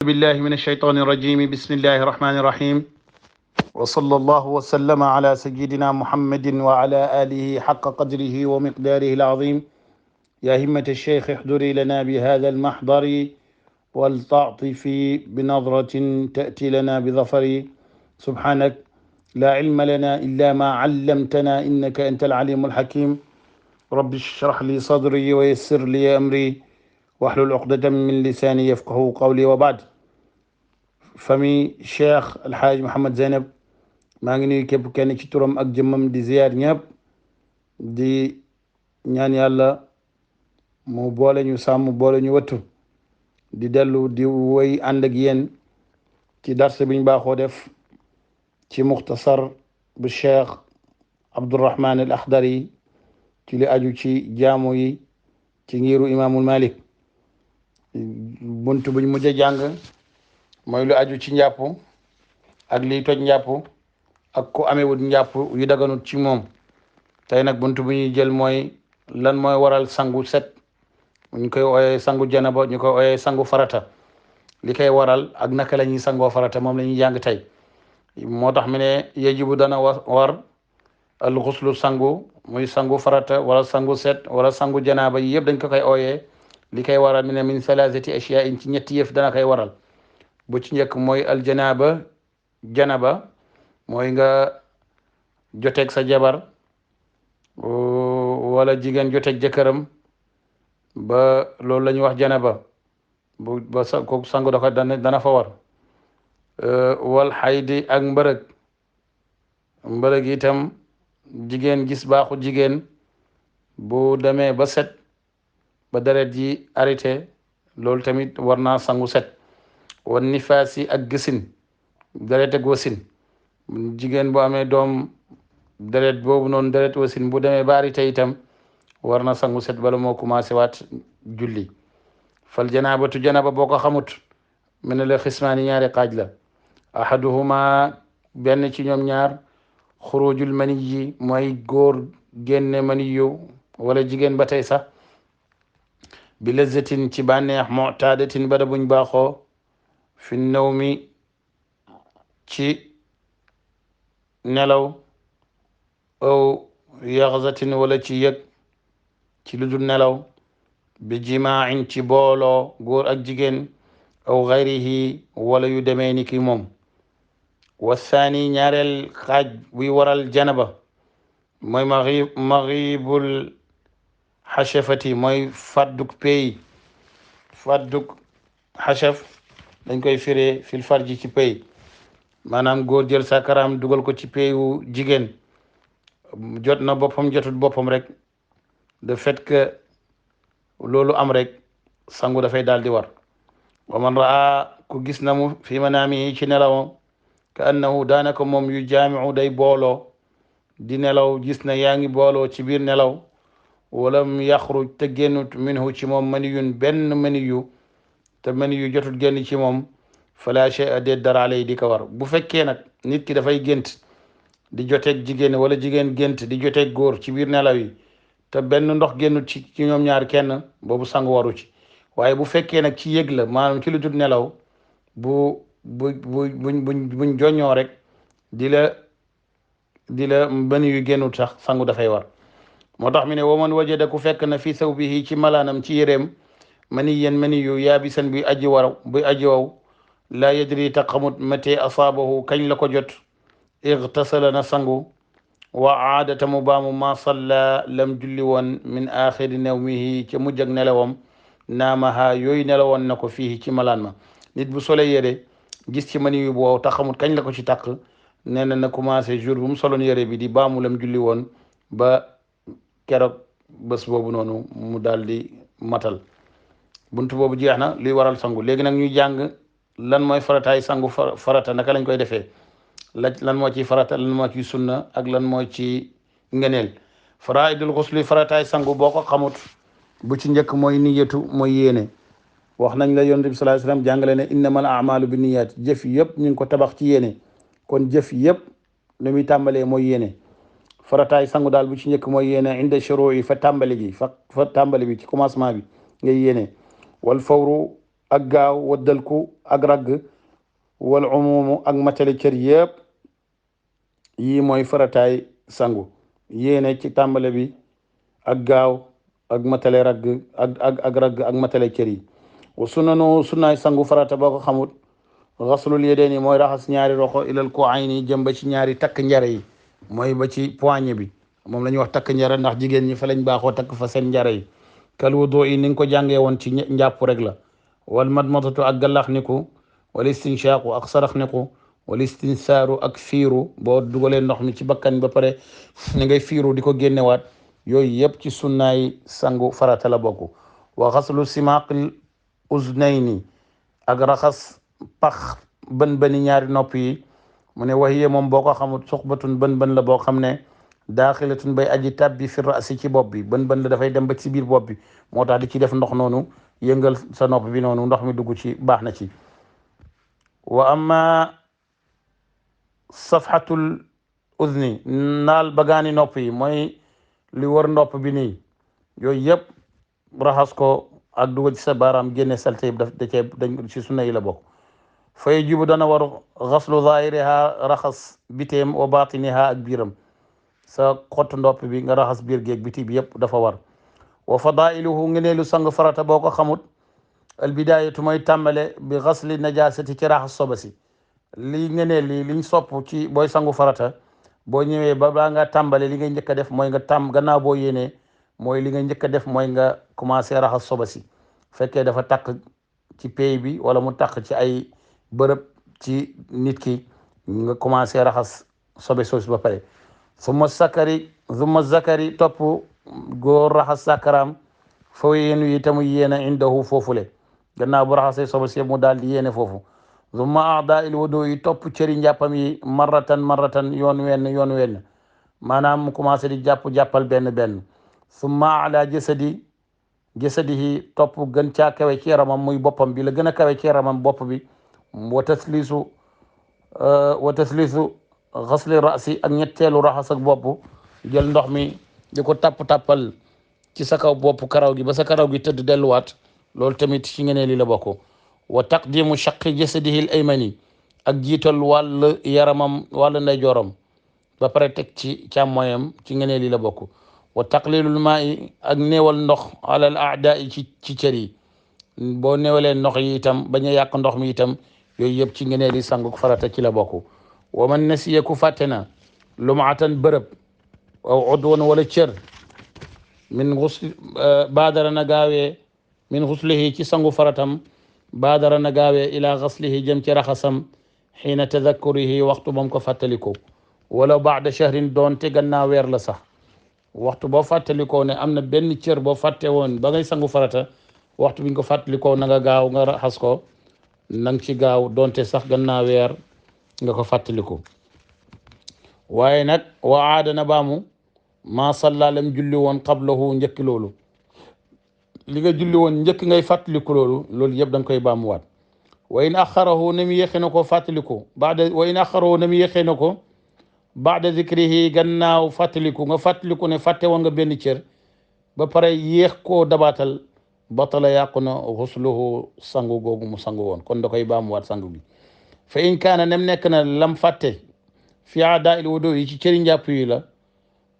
بالله من الشيطان الرجيم بسم الله الرحمن الرحيم وصلى الله وسلم على سيدنا محمد وعلى آله حق قدره ومقداره العظيم يا همة الشيخ احضري لنا بهذا المحضر ولتعطفي بنظرة تأتي لنا بظفر سبحانك لا علم لنا إلا ما علمتنا إنك أنت العليم الحكيم رب اشرح لي صدري ويسر لي أمري واحلل عقدة من لساني يفقه قولي وبعد famille Cheikh El Hadj Mouhamed Zeynab maa ngi nuyu képp kenn ci turam ak jëmmam di ziyaar ñëpp di ñaan yàlla mu boole ñu sàmm boole ñu wëttu di dellu di woy ànd ak yéen ci darse biñ baaxoo def ci muxtasar bu Cheikh Abdourahman al Akhdari ci li aju ci jaamu yi ci ngiru imaamul Malik buntu buñ mujj a jàng mooy lu aju ci njàpp ak liy toj njàpp ak ku amewut njàpp yu daganut ci moom tey nag buntu bu ñuy jël mooy lan mooy waral sangu set ñu koy ooyee sangu janaba ñu koy ooyee sangu farata li koy waral ak naka la ñuy sangoo farata moom la ñuy jàng tey moo tax mu ne yajibu dana war al xuslu sangu muy sangu farata wala sangu set wala sangu janaba yi yëpp dañ ko koy ooyee li koy waral mu ne min salaasati ashyaa in ci ñetti yëf dana koy waral bu ci njëkk mooy aljanaba janaba mooy nga joteeg sa jabar wala jigéen joteeg jëkkëram ba loolu la ñuy wax janaba bu ba sa kooku sangu dafa dana fa war wal xaydi ak mbërëg itam jigéen gis baaxu jigéen bu demee ba set ba deret ji arrêté loolu tamit war naa sangu set wan nifaasi ak gësin deret ak wasin jigéen bu amee doom deret boobu noonu deret wasin bu demee ba arrêté itam war na sangu set bala moo commencé waat julli fal janabatu janaba boo ko xamut mu ne la xismaani ñaari xaaj la ahaduhuma benn ci ñoom ñaar xurujul maniyi mooy góor génne maniyu wala jigéen ba tey sax bi lazzatin ci bànneex mu'tadatin bada buñ baaxoo fi nawmi ci nelaw aw yaxzatin wala ci yëg ci lu dul nelaw bi jimaa'in ci booloo góor ak jigéen aw xayrihi wala yu demee ni ki moom wasaani ñaareel xaaj buy waral janaba mooy maxibul xachafati mooy fadduk pay fadduk xachaf dañ koy firee fil farji ci pay maanaam góor jël sakaram dugal ko ci payu jigéen jot na boppam jotut boppam rek de fait que loolu am rek sangu dafay daal di war wa man raa ku gis na mu fi manaami ci nelawam ka annahu daanaka moom yu jaamiu day booloo di nelaw gis na yaa ngi booloo ci biir nelaw walam yaxruj te génnut minhu ci moom maniyun benn maniyu te maniyu jotul génn ci moom fala shay'a déet dara alay di ko war bu fekkee nag nit ki dafay gént di joteeg jigéen wala jigéen gént di joteeg góor ci biir nelaw yi te benn ndox génnut ci ñoom ñaar kenn boobu sangu waru ci waaye bu fekkee nag ci yëg la maanaam ci lu dul nelaw buñ joññoo rek di la benn yu génnut sax sangu dafay war moo tax mi ne waman wajada ku fekk na fi sawbihi ci malaanam ci yéreem mani yu yaabisan buy aji waw laa yadri ta xamut mate asaabahu kañ la ko jot igtasala na sangu wa aadata mu baamu ma salla lam julli woon min axiri nawmihi ca mujj ak nelawam naamaha yooyu nelawoon na ko fii ci malaan ma nit bu sole yére gis ci mani yu bu wow ta xamut kañ la ko ci tàq nee na commencé jour bu mu soloon yére bi di baamu lam julli woon ba keroog bés boobu noonu mu daal di matal buntu boobu jeex na luy waral sangu léegi nag ñuy jàng lan mooy farataay sangu farata naka lañ koy defee lan moo ci farata lan moo ci sunna ak lan moo ci ngeneel faraidul xusli farataay sangu boo ko xamut bu ci njëkk mooy niyatu mooy yéene wax nañ la yonent bi sallallahu alayhi wasallam jàngale ne innamal a'malu bi niyyat jëf yëpp ñu ngi ko tabax ci yéene kon jëf yëpp lu muy tàmbalee mooy yéene farataay sangu daal bu ci njëkk mooy yéene inda shuru'i fa tàmbali bi ci commencement bi ngay yéene wal fawru ak gaaw waddalku ak ragg wal umumu ak matale cër yëpp yii mooy farataay sangu yéene ci tàmbale bi ak gaaw ak matale ragg ak ragg ak matale cër yi wa sunnaay sangu farata boo ko xamut xaslul yedeen yi mooy raxas ñaari roxo ilal ko ayni jëm ba ci ñaari takk njare yi mooy ba ci poignée bi moom la ñuy wax takk njare ndax jigéen ñi fa lañ baaxoo takk fa seen njare yi kal wudu yi ni nga ko jàngee woon ci njàpp rek la wal madmadatu ak gallax niku wal istinshaqu ak sarax niku wal istinsaaru ak fiiru boo dugalee ndox mi ci bakkan ba pare ni ngay fiiru di ko génnewaat yooyu yëpp ci sunnaay sangu farata la bokk wa xaslu simaqil uznayni ak raxas pax bën ñaari nopp yi mu ne waxiye moom boo ko xamut suxbatun bën la boo xam ne daaxilatun bay aji tabbi fi rasi ci bopp bi bën la dafay dem ba ci biir bopp bi moo tax di ci def ndox noonu yëngal sa nopp bi noonu ndox mi dugg ci baax na ci wa amma safhatul uzni naal bagaani nopp yi mooy li wër nopp bi nii yooyu yëpp raxas ko ak dugal ci sa baaraam génne salte yi daf da cee dañ ci sunna yi la bokk fa yajibu dana war xaslu zahiriha raxas biteem wa batiniha ak biiram sa xottu ndopp bi nga raxas biir géeg biti bi yëpp dafa war wa fadailuhu ngeneelu sang farata boo ko xamut al bidayatu mooy tàmbale bi xasli najasati ci raxas soba si li ngeneel li liñ sopp ci booy sangu farata boo ñëwee ba baa nga tàmbale li ngay njëkk a def mooy nga gannaaw boo yéenee mooy li nga njëkk a def mooy nga commencé raxas soba si fekkee dafa takk ci pay bi wala mu takk ci ay bërëb ci nit ki nga commencé raxas sobe soosu ba pare summa zakari topp góor raxas sakaram foo yéenu yi tamu yéena indahu foofule gannaaw bu raxasee sobe si mu daal di yéene foofu summa aada il wudu yi topp cëri njàppam yi marratan yoon wenn maanaam mu commencé di jàppal benn summa ala jasadihi topp gën caa kawe ci yaramam muy boppam bi la gën a kawe ci yaramam bopp bi wa taslisu xasli rasi ak ñetteelu raxas ak bopp jël ndox mi di ko tappal ci sa kaw bopp karaw gi ba sa karaw gi tëdd delluwaat loolu tamit ci ngenee li la bokk wa taqdimu shaqi jasadihi al aymani ak jiital wàll yaramam wàll ndeyjooram ba pare teg ci càmmoyam ci ngenee li la bokk wa taqlilul maa'i ak néewal ndox alal aada yi ci cër yi boo néewalee ndox yi itam bañ a yàq ndox mi itam yooyu yëpp ci ngenee li sangu farata ci la bokk wa man nasiya ku fàtte na lumaatan bërëb aw udwan wala cër min xusl baadara na gaawee min xuslihi ci sangu faratam baadara na gaawee ila xaslihi jëm ci raxasam xiina tadakkurihi waxtu moom ko fàttaliko wala baada shahrin doonte gannaaw weer la sax waxtu boo fàttalikoo ne am na benn cër boo fàtte woon ba ngay sangu farata waxtu bi nga ko fàttalikoo na nga gaaw nga raxas ko na nga ci gaaw doonte sax gannaaw weer nga ko fàttaliko waaye nag wa aadana baamu maa salla lam julli woon qablahu njëkk loolu li nga julli woon njëkk ngay fàttaliku loolu yëpp da nga koy baamuwaat wa in axarahu na mu yéexee na ko fàttaliku baada zikrihi gannaaw fàttaliku nga fàttaliku ne fàtte woon nga benn cër ba pare yéex koo dabaatal batala yàqu na xusluhu sangu googu mu sangu woon kon da koy baamuwaat sangu gi fa in kaana nem nekk na lam fàtte fi aada il wudu yi ci cëri njàpp yi la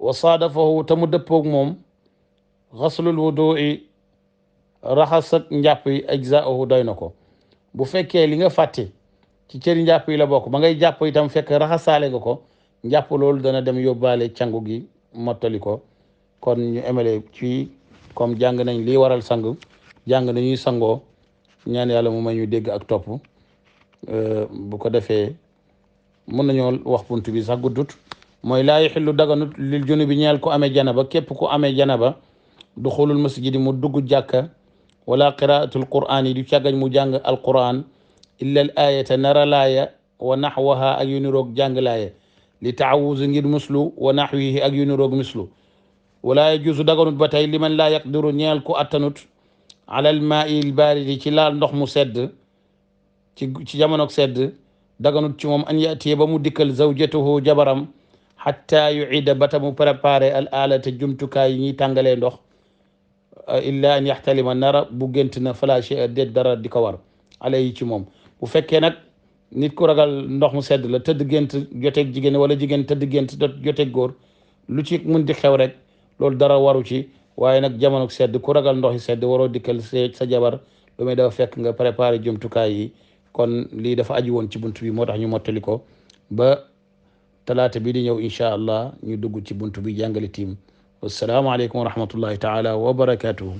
wa saadafahu te mu dëppoog moom xaslul wudu yi raxas ak njàpp yi ajzaahu doy na ko bu fekkee li nga fàtte ci cëri njàpp yi la bokk ba ngay jàpp itam fekk raxasaale nga ko njàpp loolu dana dem yóbbaale cangu gi mottali ko kon ñu emale ci comme jàng nañ lii waral sang jàng nañuy sangoo ñaan yàlla mu may ñu dégg ak topp bu ko defee mën nañoo wax bunt bi sax guddut mooy laa yaxillu daganut lil junubi ñeel ko amee janaba képp ku amee janaba duxulul masjidi mu dugg jàkka wala qiraatul qur'an yi du càggañ mu jàng alquran illa al ayata nara laaya wa naxwaha ak yu niroog jàng laaya li taawuzu ngir muslu wa naxwihi ak yu niroog muslu wala yajuusu daganut ba tey liman laa yaqdiru ñeel ku attanut alal maa'i l baaridi ci laal ndox mu sedd ci jamonoog sedd daganut ci moom an yatiye ba mu dikkal zawjatuhu jabaram xatta yuida bata mu préparé al alata jumtukaay yi ñuy tàngalee ndox illa an yaxtalima nara bu gént na fala chey déet dara di ko war alayhi ci moom. bu fekkee nag nit ku ragal ndox mu sedd la tëdd gént joteeg jigéen wala jigéen tëdd gént joteeg góor lu ci mun di xew rek loolu dara waru ci. waaye nag jamono sedd ku ragal ndox yi sedd waroo dikkal sa jabar lu may dafa fekk nga préparé jumtukaay yi. kon lii dafa aju woon ci bunt bi moo tax ñu mottali ko ba talaata bi di ñëw incha allah ñu dugg ci bunt bi jàngale tiim. wassalaamu aleykum wa rahmatullahi taala wa barakatuhu.